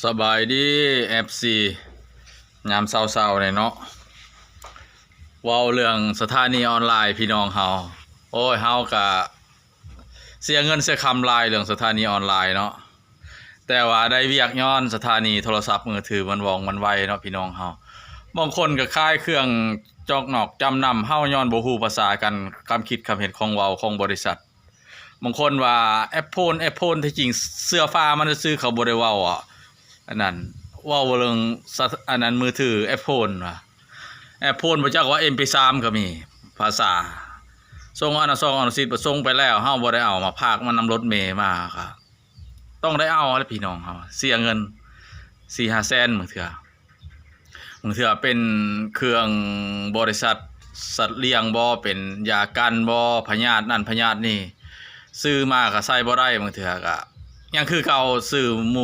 ສະບາຍດີ ເອັຟຊີ ຍາມເຊົ້າໆ ນີ້ເນາະ ເວົ້າເລື່ອງສະຖານີອອນລາຍພີ່ນ້ອງເຮົາ. ໂອ້ຍ ເຮົາກະເສຍເງິນເສຍຄຳຫຼາຍເລື່ອງສະຖານີອອນລາຍເນາະ ແຕ່ວ່າໄດ້ວຽກຍ້ອນສະຖານີໂທລະສັບມືຖືມັນວ່ອງມັນໄວເນາະພີ່ນ້ອງເຮົາ. ບາງຄົນກໍຂາຍເຄື່ອງຈອກນອກຈຳນຳເຮົາ ຍ້ອນບໍ່ຮູ້ພາສາກັນ ຄຳຄິດຄຳເຫັນຂອງເວົ້າຂອງບໍລິສັດ. ບາງຄົນວ່າແອັບໂພນ ແອັບໂພນ ທີ່ຈິງເສື້ອຟ້າມັນຊື່ໆ ເຂົາບໍ່ໄດ້ເວົ້າ ອັນນັ້ນ ເວົ້າເລື່ອງສະ ອັນນັ້ນ ມືຖືແອັບໂພນວ່າ ແອັບໂພນ ບໍ່ຈັກວ່າເອັມພີສາມກໍມີພາສາ ສົ່ງອານາຊອງອານາຊິດ ບໍ່ສົ່ງໄປແລ້ວ ເຮົາບໍ່ໄດ້ເອົາມາພາກ ມັນນຳລົດເມມາ ກໍຕ້ອງໄດ້ເອົາແຫຼະພີ່ນ້ອງເຮົາ ເສຍເງິນສີ່ຫ້າແສນ ບາງເທື່ອ ບາງເທື່ອເປັນເຄື່ອງບໍລິສັດສັດລ້ຽງບໍ ເປັນຢາກັນບໍ ພະຍາດນັ້ນພະຍາດນີ້ ຊື້ມາກໍໃຊ້ບໍ່ໄດ້ ບາງເທື່ອກໍຍັງຄືເກົ່າ ຊື້ໝູ